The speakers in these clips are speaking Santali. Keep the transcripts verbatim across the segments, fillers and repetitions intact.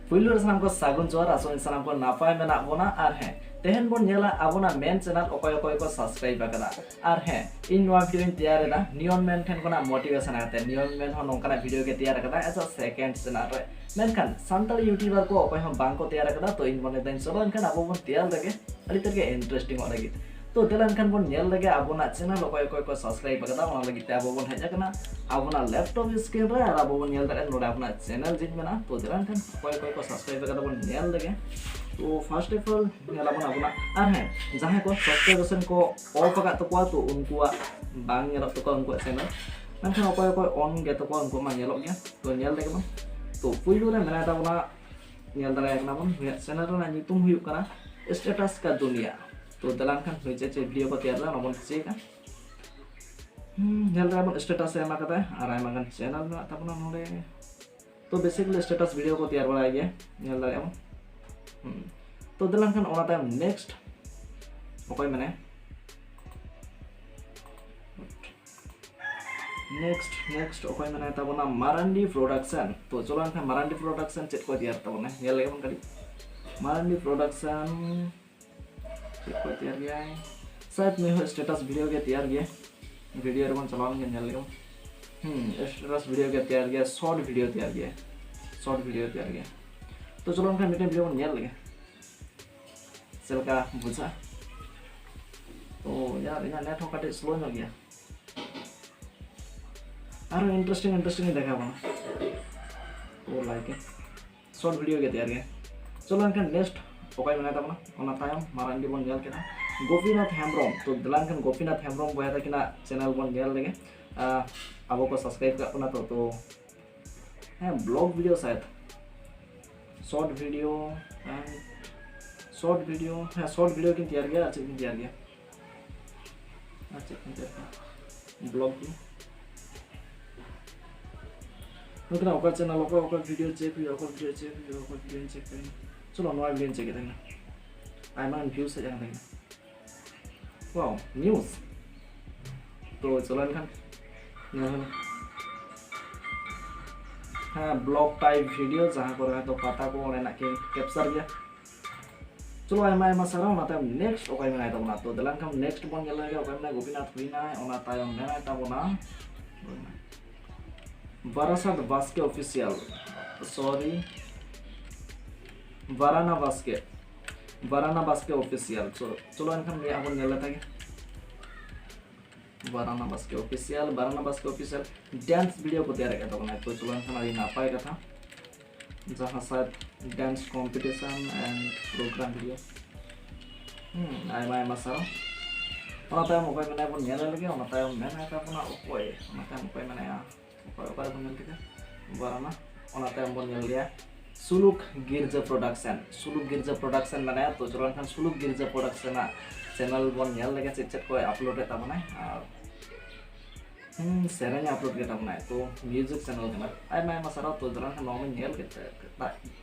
ᱯᱩᱭᱞᱩ ᱨᱮ ᱥᱟᱱᱟᱢ ᱠᱚ ᱥᱟᱹᱜᱩᱱ ᱡᱚᱦᱟᱨ, ᱟᱥᱚᱜ ᱟᱹᱧ ᱥᱟᱱᱟᱢ ᱠᱚ ᱱᱟᱯᱟᱭ ᱢᱮᱱᱟᱜ ᱵᱚᱱᱟ᱾ ᱟᱨ ᱦᱮᱸ, ᱛᱮᱦᱮᱧ ᱵᱚᱱ ᱧᱮᱞᱟ ᱟᱵᱚᱱᱟᱜ ᱢᱮᱱ ᱪᱮᱱᱮᱞ ᱚᱠᱚᱭ ᱚᱠᱚᱭ ᱠᱚ ᱥᱟᱵᱥᱠᱨᱟᱭᱤᱵ ᱟᱠᱟᱫᱟ᱾ ᱟᱨ ᱦᱮᱸ, ᱤᱧ ᱱᱚᱣᱟ ᱵᱷᱤᱰᱤᱭᱳᱧ ᱛᱮᱭᱟᱨ ᱮᱫᱟ ᱱᱤᱭᱚᱱ ᱢᱮᱱ ᱴᱷᱮᱱ ᱠᱷᱚᱱᱟᱜ ᱢᱳᱴᱤᱵᱷᱮᱥᱚᱱ ᱠᱟᱛᱮ᱾ ᱱᱤᱭᱚᱱ ᱢᱮᱱ ᱦᱚᱸ ᱱᱚᱝᱠᱟᱱᱟᱜ ᱵᱷᱤᱰᱤᱭᱳ ᱜᱮ ᱛᱮᱭᱟᱨ ᱟᱠᱟᱫᱟ ᱮᱡ ᱥᱮᱠᱮᱱᱰ ᱪᱮᱱᱮᱞ ᱨᱮ, ᱢᱮᱱᱠᱷᱟᱱ ᱥᱟᱱᱛᱟᱲᱤ ᱭᱩᱴᱤᱭᱩᱵᱟᱨ ᱠᱚ ᱚᱠᱚᱭ ᱦᱚᱸ ᱵᱟᱝ ᱠᱚ ᱛᱮᱭᱟᱨ ᱟᱠᱟᱫᱟ᱾ ᱛᱚ ᱤᱧ ᱢᱚᱱᱮ ᱫᱟᱹᱧ ᱪᱚᱞᱚ ᱮᱱᱠᱷᱟᱱ ᱟᱵᱚ ᱵᱚᱱ ᱛᱮᱭᱟᱨ ᱞᱮᱜᱮ, ᱟᱹᱰᱤ ᱛᱮᱫ ᱜᱮ ᱤᱱᱴᱟᱨᱮᱥᱴᱤᱝ ᱚᱜ ᱞᱟᱹᱜᱤᱫ᱾ ᱛᱚ ᱫᱮᱞᱟ ᱮᱱᱠᱷᱟᱱ ᱵᱚᱱ ᱧᱮᱞ ᱞᱮᱜᱮ ᱟᱵᱚᱱᱟᱜ ᱪᱮᱱᱮᱞ ᱚᱠᱚᱭ ᱚᱠᱚᱭ ᱠᱚ ᱥᱟᱵᱥᱠᱨᱟᱭᱤᱵ ᱟᱠᱟᱫᱟ᱾ ᱚᱱᱟ ᱞᱟᱹᱜᱤᱫ ᱛᱮ ᱟᱵᱚ ᱵᱚᱱ ᱦᱮᱡ ᱟᱠᱟᱱᱟ ᱟᱵᱚᱱᱟᱜ ᱞᱮᱯᱴᱚᱯ ᱥᱠᱨᱤᱱ ᱨᱮ, ᱟᱨ ᱟᱵᱚ ᱵᱚᱱ ᱧᱮᱞ ᱫᱟᱲᱮᱭᱟᱜᱼᱟ ᱱᱚᱰᱮ ᱟᱵᱚᱱᱟᱜ ᱪᱮᱱᱮᱞ ᱡᱷᱤᱡ ᱢᱮᱱᱟᱜᱼᱟ᱾ ᱛᱚ ᱫᱮᱞᱟ ᱮᱱᱠᱷᱟᱱ ᱚᱠᱚᱭ ᱚᱠᱚᱭ ᱠᱚ ᱥᱟᱵᱥᱠᱨᱟᱭᱤᱵ ᱟᱠᱟᱫᱟ ᱵᱚᱱ ᱧᱮᱞ ᱞᱮᱜᱮ᱾ ᱛᱚ ᱯᱷᱟᱥᱴ ᱚᱯᱷ ᱚᱞ ᱧᱮᱞ ᱟᱵᱚᱱ ᱟᱵᱚᱱᱟᱜ, ᱟᱨ ᱦᱮᱸ, ᱡᱟᱦᱟᱸᱭ ᱠᱚ ᱥᱟᱵᱥᱠᱨᱟᱭᱵᱮᱥᱚᱱ ᱠᱚ ᱚᱯᱷ ᱟᱠᱟᱫ ᱛᱟᱠᱚᱣᱟ, ᱛᱚ ᱩᱱᱠᱩᱣᱟᱜ ᱵᱟᱝ ᱧᱮᱞᱚᱜ ᱛᱟᱠᱚᱣᱟ ᱩᱱᱠᱩᱣᱟᱜ ᱪᱮᱱᱮᱞ, ᱢᱮᱱᱠᱷᱟᱱ ᱚᱠᱚᱭ ᱚᱠᱚᱭ ᱚᱱ ᱜᱮ ᱛᱟᱠᱚᱣᱟ ᱩᱱᱠᱩ ᱢᱟ ᱧᱮᱞᱚᱜ ᱜᱮᱭᱟ᱾ ᱛᱚ ᱧᱮᱞ ᱞᱮᱜᱮ ᱵᱚᱱ᱾ ᱛᱚ ᱯᱩᱭᱞᱩ ᱨᱮ ᱢᱮᱱᱟᱭ ᱛᱟᱵᱚᱱᱟ, ᱧᱮᱞ ᱫᱟᱲᱮᱭᱟᱜ ᱠᱟᱱᱟ ᱵᱚᱱ, ᱱᱩᱭᱟᱜ ᱪᱮᱱᱮᱞ ᱨᱮᱱᱟᱜ ᱧᱩᱛᱩᱢ ᱦᱩᱭᱩᱜ ᱠᱟᱱᱟ ᱥᱴᱮᱴᱟᱥ ᱠᱟ ᱫᱩᱱᱤᱭᱟ᱾ ᱛᱚ ᱫᱮᱞᱟ ᱮᱱᱠᱷᱟᱱ ᱱᱩᱭ ᱪᱮᱫ ᱪᱮᱫ ᱵᱷᱤᱰᱤᱭᱳ ᱠᱚ ᱛᱮᱭᱟᱨ ᱞᱮᱫᱟ ᱚᱱᱟ ᱵᱚᱱ ᱪᱮᱠᱟ᱾ ᱦᱩᱸ, ᱧᱮᱞ ᱫᱟᱲᱮᱭᱟᱜ ᱵᱚᱱ ᱥᱴᱮᱴᱟᱥ ᱮ ᱮᱢ ᱟᱠᱟᱫᱟ ᱟᱨ ᱟᱭᱢᱟ ᱜᱟᱱ ᱪᱮᱱᱮᱞ ᱢᱮᱱᱟᱜ ᱛᱟᱵᱚᱱᱟ ᱱᱚᱰᱮ᱾ ᱛᱚ ᱵᱮᱥᱤᱠᱞᱤ ᱥᱴᱮᱴᱟᱥ ᱵᱷᱤᱰᱤᱭᱳ ᱠᱚ ᱛᱮᱭᱟᱨ ᱵᱟᱲᱟᱭ ᱜᱮᱭᱟ, ᱧᱮᱞ ᱫᱟᱲᱮᱭᱟᱜ ᱵᱚᱱ᱾ ᱦᱩᱸ᱾ ᱛᱚ ᱫᱮᱞᱟ ᱮᱱᱠᱷᱟᱱ ᱚᱱᱟ ᱛᱟᱭᱚᱢ ᱱᱮᱠᱥᱴ ᱚᱠᱚᱭ ᱢᱮᱱᱟᱭᱟ? ᱱᱮᱠᱥᱴ, ᱱᱮᱠᱥᱴ ᱚᱠᱚᱭ ᱢᱮᱱᱟᱭ ᱛᱟᱵᱚᱱᱟ? ᱢᱟᱨᱟᱱᱰᱤ ᱯᱨᱚᱰᱟᱠᱥᱚᱱ᱾ ᱛᱚ ᱪᱚᱞᱚ ᱮᱱᱠᱷᱟᱱ ᱢᱟᱨᱟᱱᱰᱤ ᱯᱨᱚᱰᱟᱠᱥᱚᱱ ᱪᱮᱫ ᱠᱚ ᱛᱮᱭᱟᱨ ᱛᱟᱵᱚᱱᱟ ᱧᱮᱞ ᱞᱮᱜᱮ ᱵᱚᱱ ᱠᱟᱹᱴᱤᱡ᱾ ᱢᱟᱨᱟᱱᱰᱤ ᱯᱨᱚᱰᱟᱠᱥᱚᱱ ᱪᱮᱫ ᱠᱚ ᱛᱮᱭᱟᱨ ᱜᱮᱭᱟᱭ? ᱥᱟᱭᱮᱫ ᱱᱩᱭ ᱦᱚᱸ ᱥᱴᱮᱴᱟᱥ ᱵᱷᱤᱰᱤᱭᱳ ᱜᱮ ᱛᱮᱭᱟᱨ ᱜᱮᱭᱟ᱾ ᱵᱷᱤᱰᱤᱭᱳ ᱨᱮᱵᱚᱱ ᱪᱟᱞᱟᱣ ᱞᱮᱱ ᱜᱮ ᱧᱮᱞ ᱞᱮᱜᱮ ᱵᱚᱱ᱾ ᱦᱩᱸ, ᱥᱴᱮᱴᱟᱥ ᱵᱷᱤᱰᱤᱭᱳ ᱜᱮ ᱛᱮᱭᱟᱨ ᱜᱮᱭᱟ, ᱥᱚᱨᱴ ᱵᱷᱤᱰᱤᱭᱳ ᱛᱮᱭᱟᱨ ᱜᱮᱭᱟ, ᱥᱚᱨᱴ ᱵᱷᱤᱰᱤᱭᱳ ᱛᱮᱭᱟᱨ ᱜᱮᱭᱟ᱾ ᱛᱚ ᱪᱚᱞᱚ ᱮᱱᱠᱷᱟᱱ ᱢᱤᱫᱴᱮᱱ ᱵᱷᱤᱰᱤᱭᱳ ᱵᱚᱱ ᱧᱮᱞ ᱞᱮᱜᱮ ᱪᱮᱫ ᱞᱮᱠᱟ ᱵᱩᱡᱷᱟᱹᱜᱼᱟ᱾ ᱛᱚ ᱭᱟᱨ, ᱤᱧᱟᱹᱜ ᱱᱮᱴ ᱦᱚᱸ ᱠᱟᱹᱴᱤᱡ ᱥᱞᱳ ᱧᱚᱜ ᱜᱮᱭᱟ᱾ ᱟᱨᱦᱚᱸ ᱤᱱᱴᱟᱨᱮᱥᱴᱤᱝ ᱤᱱᱴᱟᱨᱮᱥᱴᱤᱝ ᱤᱧ ᱫᱮᱠᱷᱟᱣ ᱠᱟᱱᱟ᱾ ᱛᱚ ᱞᱟᱭᱤᱠ ᱮ, ᱥᱚᱨᱴ ᱵᱷᱤᱰᱤᱭᱳ ᱜᱮ ᱛᱮᱭᱟᱨ ᱜᱮ᱾ ᱪᱚᱞᱚ ᱮᱱᱠᱷᱟᱱ ᱱᱮᱠᱥᱴ ᱚᱠᱚᱭ ᱢᱮᱱᱟᱭ ᱛᱟᱵᱚᱱᱟ? ᱚᱱᱟ ᱛᱟᱭᱚᱢ ᱢᱟᱨᱟᱱᱰᱤ ᱵᱚᱱ ᱧᱮᱞ ᱠᱮᱫᱟ, ᱜᱳᱯᱤᱱᱟᱛᱷ ᱦᱮᱢᱵᱨᱚᱢ᱾ ᱛᱚ ᱫᱮᱞᱟ ᱮᱱᱠᱷᱟᱱ ᱜᱳᱯᱤᱱᱟᱛᱷ ᱦᱮᱢᱵᱨᱚᱢ ᱵᱚᱭᱦᱟ ᱛᱟᱹᱠᱤᱱᱟᱜ ᱪᱮᱱᱮᱞ ᱵᱚᱱ ᱧᱮᱞ ᱞᱮᱜᱮ᱾ ᱟᱸ, ᱟᱵᱚ ᱠᱚ ᱥᱟᱵᱥᱠᱨᱟᱭᱤᱵ ᱠᱟᱜ ᱵᱚᱱᱟ ᱛᱚ, ᱛᱚ ᱦᱮᱸ, ᱵᱞᱚᱜ ᱵᱷᱤᱰᱤᱭᱳ ᱥᱟᱭᱮᱫ, ᱥᱚᱨᱴ ᱵᱷᱤᱰᱤᱭᱳ, ᱥᱚᱨᱴ ᱵᱷᱤᱰᱤᱭᱳ, ᱦᱮᱸ, ᱥᱚᱨᱴ ᱵᱷᱤᱰᱤᱭᱳ ᱠᱤᱱ ᱛᱮᱭᱟᱨ ᱜᱮᱭᱟ᱾ ᱟᱨ ᱪᱮᱫ ᱠᱤᱱ ᱛᱮᱭᱟᱨ ᱜᱮᱭᱟ? ᱟᱨ ᱪᱮᱫ ᱠᱤᱱ ᱛᱮᱭᱟᱨ ᱜᱮᱭᱟ? ᱵᱞᱚᱜ ᱜᱮ᱾ ᱱᱩᱠᱤᱱᱟᱜ ᱚᱠᱟ ᱪᱮᱱᱮᱞ, ᱚᱠᱟ, ᱚᱠᱟ ᱵᱷᱤᱰᱤᱭᱳ ᱪᱮᱠ ᱦᱩᱭᱩᱜᱼᱟ, ᱚᱠᱟ ᱵᱷᱤᱰᱤᱭᱳ ᱪᱮᱠ ᱦᱩᱭᱩᱜᱼᱟ, ᱚᱠᱟ ᱵᱷᱤᱰᱤᱭᱳ ᱪᱮᱠ ᱦᱩᱭᱩᱜᱼᱟ᱾ ᱪᱚᱞᱚ, ᱱᱚᱣᱟ ᱵᱷᱤᱰᱤᱭᱳ ᱪᱮᱠ ᱮᱫᱟ᱾ ᱟᱭᱢᱟ ᱜᱟᱱ ᱵᱷᱤᱭᱩ ᱦᱮᱡ ᱟᱠᱟᱱ ᱛᱟᱹᱠᱤᱱᱟ᱾ ᱣᱟᱣ, ᱱᱤᱭᱩᱡᱽ᱾ ᱛᱚ ᱪᱚᱞᱚ ᱮᱱᱠᱷᱟᱱ ᱧᱮᱞ ᱦᱩᱭ ᱞᱮᱱ᱾ ᱵᱞᱚᱜ ᱴᱟᱭᱤᱯ ᱵᱷᱤᱰᱤᱭᱳ, ᱡᱟᱦᱟᱸ ᱠᱚᱨᱮ ᱦᱚᱭᱛᱳ ᱯᱟᱛᱟ ᱠᱚ ᱚᱸᱰᱮᱱᱟᱜ ᱠᱤᱱ ᱠᱮᱯᱪᱟᱨ ᱜᱮᱭᱟ᱾ ᱪᱚᱞᱚ, ᱟᱭᱢᱟ ᱟᱭᱢᱟ ᱥᱟᱨᱦᱟᱣ᱾ ᱚᱱᱟ ᱛᱟᱭᱚᱢ ᱱᱮᱠᱥᱴ ᱚᱠᱚᱭ ᱢᱮᱱᱟᱭ ᱛᱟᱵᱚᱱᱟ? ᱛᱚ ᱫᱮᱞᱟ ᱮᱱᱠᱷᱟᱱ ᱱᱮᱠᱥᱴ ᱵᱚᱱ ᱧᱮᱞ ᱞᱮᱜᱮ ᱚᱠᱚᱭ ᱢᱮᱱᱟᱭ᱾ ᱜᱳᱯᱤᱱᱟᱛᱷ ᱦᱩᱭᱱᱟᱭ, ᱚᱱᱟ ᱛᱟᱭᱚᱢ ᱢᱮᱱᱟᱭ ᱛᱟᱵᱚᱱᱟ ᱵᱟᱨᱟᱥᱟᱛ ᱵᱟᱥᱠᱮ ᱚᱯᱷᱤᱥᱤᱭᱟᱞ, ᱥᱚᱨᱤ, ᱵᱟᱨᱟᱱᱟ ᱵᱟᱥᱠᱮ, ᱵᱟᱨᱟᱱᱟ ᱵᱟᱥᱠᱮ ᱚᱯᱷᱤᱥᱤᱭᱟᱞ᱾ ᱪᱚ-, ᱪᱚᱞᱚ ᱮᱱᱠᱷᱟᱱ ᱱᱤᱭᱟᱹ ᱦᱚᱸᱵᱚᱱ ᱧᱮᱞ ᱞᱮᱛᱟᱭ ᱜᱮ᱾ ᱵᱟᱨᱟᱱᱟ ᱵᱟᱥᱠᱮ ᱚᱯᱷᱤᱥᱤᱭᱟᱞ, ᱵᱟᱨᱟᱱᱟ ᱵᱟᱥᱠᱮ ᱚᱯᱷᱤᱥᱤᱭᱟᱞ ᱰᱮᱱᱥ ᱵᱷᱤᱰᱤᱭᱳ ᱠᱚ ᱛᱮᱭᱟᱨᱮᱫ ᱠᱟᱱ ᱛᱟᱵᱚᱱᱟ᱾ ᱛᱚ ᱪᱚᱞᱚ ᱮᱱᱠᱷᱟᱱ ᱟᱹᱰᱤ ᱱᱟᱯᱟᱭ ᱠᱟᱛᱷᱟ, ᱡᱟᱦᱟᱸ ᱥᱟᱭᱮᱫ dance competition and program video᱾ ᱦᱩᱸ, ᱟᱭᱢᱟ ᱟᱭᱢᱟ ᱥᱟᱨᱦᱟᱣ᱾ ᱚᱱᱟ ᱛᱟᱭᱚᱢ ᱚᱠᱚᱭ ᱢᱮᱱᱟᱭᱟ ᱵᱚᱱ ᱧᱮᱞ ᱞᱮᱜᱮ, ᱚᱱᱟ ᱛᱟᱭᱚᱢ ᱢᱮᱱᱟᱭ ᱛᱟᱵᱚᱱᱟ ᱚᱠᱚᱭ, ᱚᱱᱟ ᱛᱟᱭᱚᱢ ᱚᱠᱚᱭ ᱢᱮᱱᱟᱭᱟ, ᱚᱠᱚᱭ ᱚᱠᱟ ᱨᱮᱵᱚᱱ ᱧᱮᱞ ᱠᱮᱫᱟ? ᱵᱟᱨᱟᱱᱟ᱾ ᱚᱱᱟ ᱛᱟᱭᱚᱢ ᱵᱚᱱ ᱧᱮᱞ ᱞᱮᱭᱟ ᱥᱩᱞᱩᱠ ᱜᱤᱨᱡᱟᱹ ᱯᱨᱚᱰᱟᱠᱥᱚᱱ᱾ ᱥᱩᱞᱩᱠ ᱜᱤᱨᱡᱟᱹ ᱯᱨᱚᱰᱟᱠᱥᱚᱱ ᱢᱮᱱᱟᱭᱟ, ᱛᱚ ᱪᱚᱞᱚ ᱮᱱᱠᱷᱟᱱ ᱥᱩᱞᱩᱠ ᱜᱤᱨᱡᱟᱹ ᱯᱨᱚᱰᱟᱠᱥᱚᱱᱟᱜ ᱪᱮᱱᱮᱞ ᱵᱚᱱ ᱧᱮᱞ ᱞᱮᱜᱮ ᱪᱮᱫ ᱪᱮᱫ ᱠᱚᱭ ᱟᱯᱞᱳᱰ ᱮᱫ ᱛᱟᱵᱚᱱᱟᱭ᱾ ᱟᱨ ᱦᱩᱸ, ᱥᱮᱨᱮᱧ ᱟᱯᱞᱳᱰ ᱜᱮ ᱛᱟᱵᱚᱱᱟᱭ, ᱛᱚ ᱢᱤᱣᱡᱤᱠ ᱪᱮᱱᱮᱞ ᱠᱟᱱᱟ᱾ ᱟᱭᱢᱟ ᱟᱭᱢᱟ ᱥᱟᱨᱦᱟᱣ᱾ ᱛᱚ ᱫᱚᱞᱟᱱ ᱠᱷᱟᱱ ᱱᱚᱣᱟ ᱵᱚᱱ ᱧᱮᱞ ᱠᱮᱫ ᱛᱟᱭ,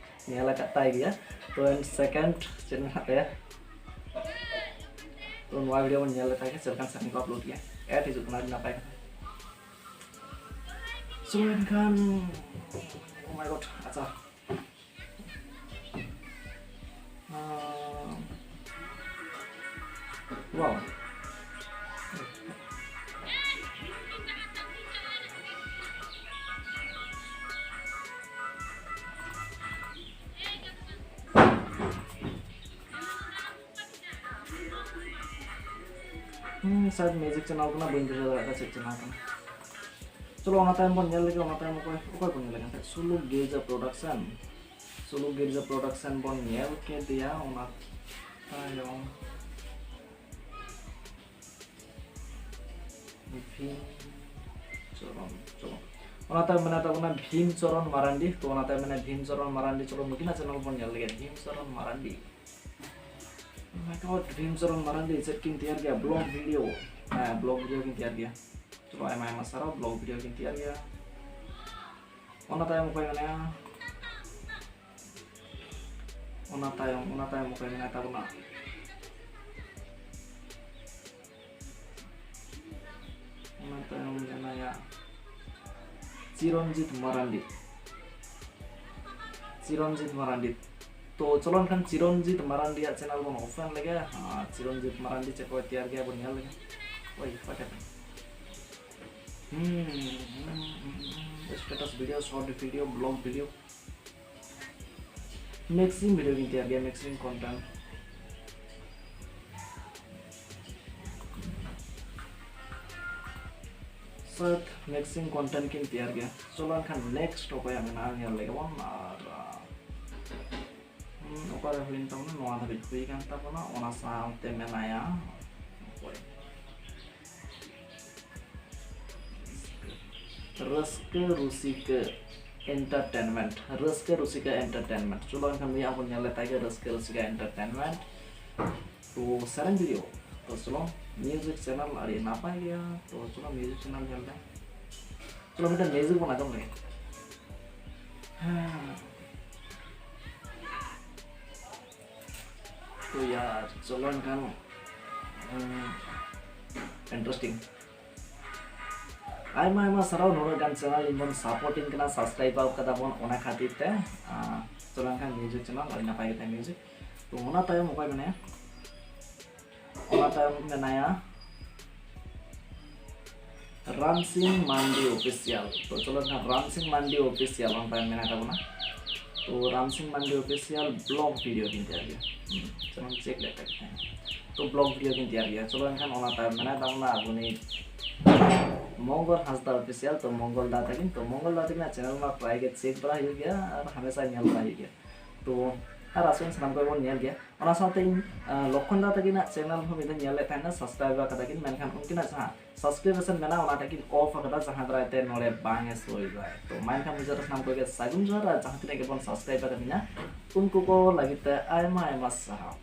ᱧᱮᱞ ᱟᱠᱟᱫ ᱛᱟᱭ ᱜᱮᱭᱟ᱾ ᱛᱚ ᱮᱱ ᱥᱮᱠᱮᱱᱰ ᱪᱮᱱᱮᱞ ᱦᱮᱱᱟᱜ ᱛᱟᱭᱟ᱾ ᱛᱚ ᱱᱚᱣᱟ ᱵᱷᱤᱰᱤᱭᱳ ᱵᱚᱱ ᱧᱮᱞ ᱞᱮᱠᱷᱟᱱ ᱜᱮ ᱪᱮᱫ ᱞᱮᱠᱟᱱ ᱥᱮᱨᱮᱧ ᱠᱚ ᱟᱯᱞᱳᱰ ᱜᱮᱭᱟ, ᱮᱰ ᱦᱤᱡᱩᱜ ᱠᱟᱱᱟ, ᱟᱹᱰᱤ ᱱᱟᱯᱟᱭ ᱠᱟᱛᱷᱟ᱾ ᱥᱳ ᱮᱱᱠᱷᱟᱱ, oh my God, ᱟᱪᱪᱷᱟ᱾ ᱟᱸ, wow᱾ ᱦᱩᱸ, ᱥᱟᱭᱮᱫ ᱢᱤᱣᱡᱤᱠ ᱪᱮᱱᱮᱞ ᱠᱟᱱᱟ, ᱵᱟᱹᱧ ᱵᱩᱡᱷᱟᱹᱣ ᱫᱟᱲᱮᱭᱟᱜ ᱠᱟᱱᱟ ᱪᱮᱫ ᱪᱮᱱᱮᱞ ᱠᱟᱱᱟ᱾ ᱪᱚᱞᱚ, ᱚᱱᱟ ᱛᱟᱭᱚᱢ ᱵᱚᱱ ᱧᱮᱞ ᱞᱮᱜᱮ, ᱚᱱᱟ ᱛᱟᱭᱚᱢ ᱚᱠᱚᱭ, ᱚᱠᱚᱭ ᱵᱚᱱ ᱧᱮᱞ ᱞᱮᱜᱮ? ᱥᱩᱞᱩᱠ ᱜᱤᱨᱡᱟ ᱯᱨᱚᱰᱟᱠᱥᱚᱱ᱾ ᱥᱩᱞᱩᱠ ᱜᱤᱨᱡᱟ ᱯᱨᱚᱰᱟᱠᱥᱚᱱ ᱵᱚᱱ ᱧᱮᱞ ᱠᱮᱫᱮᱭᱟ, ᱚᱱᱟ ᱛᱟᱭᱚᱢ ᱵᱷᱤᱢ ᱪᱚᱨᱚᱱ, ᱪᱚᱨᱚᱱ᱾ ᱚᱱᱟ ᱛᱟᱭᱚᱢ ᱢᱮᱱᱟᱭ ᱛᱟᱵᱚᱱᱟ ᱵᱷᱤᱢ ᱪᱚᱨᱚᱱ ᱢᱟᱨᱟᱱᱰᱤ᱾ ᱛᱚ ᱚᱱᱟ ᱛᱟᱭᱚᱢ ᱢᱮᱱᱟᱭ ᱵᱷᱤᱢ ᱪᱚᱨᱚᱱ ᱢᱟᱨᱟᱱᱰᱤ᱾ ᱪᱚᱞᱚ ᱱᱩᱠᱤᱱᱟᱜ ᱪᱮᱱᱮᱞ ᱵᱚᱱ ᱧᱮᱞ ᱞᱮᱜᱮ, ᱵᱷᱤᱢ ᱪᱚᱨᱚᱱ Marandi. Oh my God, Bhim ᱪᱚᱨᱚᱱ ᱢᱟᱨᱟᱱᱰᱤ ᱪᱮᱫ ᱠᱤᱱ ᱛᱮᱭᱟᱨ ᱜᱮᱭᱟ? Blog video. ᱦᱮᱸ, ᱵᱞᱚᱜ ᱵᱷᱤᱰᱤᱭᱳ ᱠᱤᱱ ᱛᱮᱭᱟᱨ ᱜᱮᱭᱟ᱾ ᱪᱚᱞᱚ, ᱟᱭᱢᱟ ᱟᱭᱢᱟ ᱥᱟᱨᱦᱟᱣ, ᱵᱞᱚᱜ ᱵᱷᱤᱰᱤᱭᱳ ᱠᱤᱱ ᱛᱮᱭᱟᱨ ᱜᱮᱭᱟ᱾ ᱚᱱᱟ ᱛᱟᱭᱚᱢ ᱚᱠᱚᱭ ᱢᱮᱱᱟᱭᱟ? ᱚᱱᱟ ᱛᱟᱭᱚᱢ, ᱚᱱᱟ ᱛᱟᱭᱚᱢ ᱚᱠᱚᱭ ᱢᱮᱱᱟᱭ ᱛᱟᱵᱚᱱᱟ? ᱚᱱᱟ ᱛᱟᱭᱚᱢ ᱢᱮᱱᱟᱭᱟ ᱪᱤᱨᱚᱱᱡᱤᱛ ᱢᱟᱨᱟᱱᱰᱤ᱾ ᱪᱤᱨᱚᱱᱡᱤᱛ ᱢᱟᱨᱟᱱᱰᱤ᱾ ᱛᱚ ᱪᱚᱞᱚ ᱮᱱᱠᱷᱟᱱ ᱪᱤᱨᱚᱱᱡᱤᱛ ᱢᱟᱨᱟᱱᱰᱤᱭᱟᱜ ᱪᱮᱱᱮᱞ ᱵᱚᱱ ᱳᱯᱮᱱ ᱞᱮᱜᱮ᱾ ᱟᱨ ᱪᱤᱨᱚᱱᱡᱤᱛ ᱢᱟᱨᱟᱱᱰᱤ ᱪᱮᱫ ᱠᱚᱭ ᱛᱮᱭᱟᱨ ᱜᱮᱭᱟ ᱵᱚᱱ ᱧᱮᱞ ᱞᱮᱜᱮ᱾ ᱳᱭ ᱯᱟᱴᱮ᱾ ᱦᱩᱸ, ᱦᱩᱸ, ᱦᱩᱸ, ᱦᱩᱸ᱾ Status video, short video, blog video, maximum video ᱜᱤᱧ ᱛᱮᱭᱟᱨ ᱜᱮᱭᱟ, maximum content᱾ ᱥᱟᱛ maximum content ᱠᱤᱱ ᱛᱮᱭᱟᱨ ᱜᱮᱭᱟ᱾ ᱪᱚᱞᱚ ᱮᱱᱠᱷᱟᱱ next ᱚᱠᱚᱭᱟᱜ ᱢᱮᱱᱟᱜᱼᱟ ᱧᱮᱞ ᱞᱮᱜᱮ ᱵᱚᱱ᱾ ᱟᱨ ᱦᱩᱸ, ᱚᱠᱟᱨᱮ ᱦᱩᱭᱮᱱ ᱛᱟᱵᱚᱱᱟ? ᱱᱚᱣᱟ ᱫᱷᱟᱹᱵᱤᱡ ᱦᱩᱭ ᱠᱟᱱ ᱛᱟᱵᱚᱱᱟ᱾ ᱚᱱᱟ ᱥᱟᱶᱛᱮ ᱢᱮᱱᱟᱭᱟ ᱚᱠᱚᱭ? ᱨᱟᱹᱥᱠᱟᱹ ᱨᱩᱥᱤᱠᱟ ᱮᱱᱴᱟᱨᱴᱮᱱᱢᱮᱱᱴ, ᱨᱟᱹᱥᱠᱟᱹ ᱨᱩᱥᱤᱠᱟ ᱮᱱᱴᱟᱨᱴᱮᱱᱢᱮᱱᱴ᱾ ᱪᱚᱞᱚ ᱮᱱᱠᱷᱟᱱ ᱱᱩᱭᱟᱜ ᱵᱚᱱ ᱧᱮᱞ ᱞᱮᱛᱟᱭ ᱜᱮ, ᱨᱟᱹᱥᱠᱟᱹ ᱨᱩᱥᱤᱠᱟ ᱮᱱᱴᱟᱨᱴᱮᱱᱢᱮᱱᱴ᱾ ᱛᱚ ᱥᱮᱨᱮᱧ ᱵᱷᱤᱰᱤᱭᱳ, ᱛᱚ ᱪᱚᱞᱚ ᱢᱤᱭᱩᱡᱤᱠ ᱪᱮᱱᱮᱞ ᱟᱹᱰᱤ ᱱᱟᱯᱟᱭ ᱜᱮᱭᱟ᱾ ᱛᱚ ᱪᱚᱞᱚ ᱢᱤᱭᱩᱡᱤᱠ ᱪᱮᱱᱮᱞ ᱧᱮᱞ ᱞᱮ᱾ ᱪᱚᱞᱚ ᱢᱤᱫᱴᱮᱱ ᱢᱤᱭᱩᱡᱤᱠ ᱵᱚᱱ ᱟᱸᱡᱚᱢ ᱞᱮᱜᱮ᱾ ᱦᱮᱸ᱾ ᱛᱚ ᱭᱟᱨ, ᱪᱚᱞᱚ ᱮᱱᱠᱷᱟᱱ, ᱩᱸ, interesting᱾ ᱟᱭᱢᱟ ᱟᱭᱢᱟ ᱥᱟᱨᱦᱟᱣ ᱱᱩᱱᱟᱹᱜ ᱜᱟᱱ ᱪᱮᱱᱮᱞ ᱤᱧ ᱵᱚᱱ ᱥᱟᱯᱳᱨᱴᱤᱧ ᱠᱟᱱᱟ, ᱥᱟᱵᱥᱠᱨᱟᱭᱤᱵ ᱟᱠᱟᱫᱟ ᱵᱚᱱ, ᱚᱱᱟ ᱠᱷᱟᱹᱛᱤᱨ ᱛᱮ᱾ ᱟᱸ, ᱪᱚᱞᱚ ᱮᱱᱠᱷᱟᱱ ᱢᱤᱭᱩᱡᱤᱠ ᱪᱮᱱᱮᱞ ᱟᱹᱰᱤ ᱱᱟᱯᱟᱭ ᱜᱮᱛᱟᱭ ᱢᱤᱭᱩᱡᱤᱠ᱾ ᱛᱚ ᱚᱱᱟ ᱛᱟᱭᱚᱢ ᱚᱠᱚᱭ ᱢᱮᱱᱟᱭᱟ? ᱚᱱᱟ ᱛᱟᱭᱚᱢ ᱢᱮᱱᱟᱭᱟ ᱨᱟᱢ ᱥᱤᱝ ᱢᱟᱱᱰᱤ ᱚᱯᱷᱤᱥᱤᱭᱟᱞ᱾ ᱛᱚ ᱪᱚᱞᱚ ᱮᱱᱠᱷᱟᱱ ᱨᱟᱢ ᱥᱤᱝ ᱢᱟᱱᱰᱤ ᱚᱯᱷᱤᱥᱤᱭᱟᱞ ᱚᱱᱟ ᱛᱟᱭᱚᱢ ᱢᱮᱱᱟᱭ ᱛᱟᱵᱚᱱᱟ᱾ ᱛᱚ ᱨᱟᱢ ᱥᱤᱝ ᱢᱟᱱᱰᱤ ᱚᱯᱷᱤᱥᱤᱭᱟᱞ ᱵᱞᱚᱜ ᱵᱷᱤᱰᱤᱭᱳ ᱠᱤᱱ ᱛᱮᱭᱟᱨ ᱜᱮᱭᱟ᱾ ᱦᱩᱸ, ᱪᱚᱞᱚ ᱪᱮᱠ ᱞᱮᱠᱟ ᱜᱮ᱾ ᱛᱚ ᱵᱞᱚᱜ ᱵᱷᱤᱰᱤᱭᱳ ᱠᱤᱱ ᱛᱮᱭᱟᱨ ᱜᱮᱭᱟ᱾ ᱪᱚᱞᱚ ᱮᱱᱠᱷᱟᱱ ᱚᱱᱟ ᱛᱟᱭᱚᱢ ᱢᱮᱱᱟᱭ ᱛᱟᱵᱚᱱᱟ ᱟᱵᱚ ᱱᱤᱛ ᱢᱚᱝᱜᱚᱞ ᱦᱟᱸᱥᱫᱟ ᱚᱯᱷᱤᱥᱤᱭᱟᱞ᱾ ᱛᱚ ᱢᱚᱝᱜᱚᱞ ᱫᱟ ᱛᱟᱹᱠᱤᱱ, ᱛᱚ ᱢᱚᱝᱜᱚᱞ ᱫᱟ ᱛᱟᱹᱠᱤᱱᱟᱜ ᱪᱮᱱᱮᱞ ᱢᱟ ᱯᱨᱟᱭ ᱜᱮ ᱪᱮᱠ ᱵᱟᱲᱟ ᱦᱩᱭᱩᱜ ᱜᱮᱭᱟ ᱟᱨ ᱦᱟᱢᱮᱥᱟ ᱧᱮᱞ ᱵᱟᱲᱟ ᱦᱩᱭᱩᱜ ᱜᱮᱭᱟ᱾ ᱛᱚ ᱟᱨ ᱟᱥᱚᱞ ᱥᱟᱱᱟᱢ ᱠᱚᱜᱮ ᱵᱚᱱ ᱧᱮᱞ ᱜᱮᱭᱟ᱾ ᱚᱱᱟ ᱥᱟᱶᱛᱮ ᱤᱧ, ᱟᱸ, ᱞᱚᱠᱠᱷᱚᱱ ᱫᱟ ᱛᱟᱹᱠᱤᱱᱟᱜ ᱪᱮᱱᱮᱞ ᱦᱚᱸ ᱢᱤᱫ ᱫᱷᱟᱣ ᱧᱮᱞ ᱞᱮᱫ ᱛᱟᱦᱮᱱᱟ, ᱥᱟᱵᱥᱠᱨᱟᱭᱤᱵ ᱟᱠᱟᱫᱟ ᱠᱤᱱ, ᱢᱮᱱᱠᱷᱟᱱ ᱩᱱᱠᱤᱱᱟᱜ ᱡᱟᱦᱟᱸ ᱥᱟᱵᱥᱠᱨᱤᱯᱥᱚᱱ ᱢᱮᱱᱟᱜᱼᱟ ᱚᱱᱟᱴᱟᱜ ᱠᱤᱱ ᱚᱯᱷ ᱟᱠᱟᱫᱟ, ᱡᱟᱦᱟᱸ ᱫᱟᱨᱟᱭ ᱛᱮ ᱱᱚᱰᱮ ᱵᱟᱝ ᱮ ᱥᱳᱭ ᱫᱟᱭ᱾ ᱛᱚ ᱢᱟ ᱮᱱᱠᱷᱟᱱ ᱢᱩᱪᱟᱹᱫ ᱨᱮ ᱥᱟᱱᱟᱢ ᱠᱚᱜᱮ ᱥᱟᱹᱜᱩᱱ ᱡᱚᱦᱟᱨ᱾ ᱟᱨ ᱡᱟᱦᱟᱸ ᱛᱤᱱᱟᱹᱜ ᱜᱮᱵᱚᱱ ᱥᱟᱵᱥᱠᱨᱟᱭᱤᱵ ᱟᱠᱟᱫᱤᱧᱟ ᱩᱱᱠᱩ ᱠᱚ ᱞᱟᱹᱜᱤᱫ ᱛᱮ ᱟᱭᱢᱟ ᱟᱭᱢᱟ ᱥᱟᱨᱦᱟᱣ᱾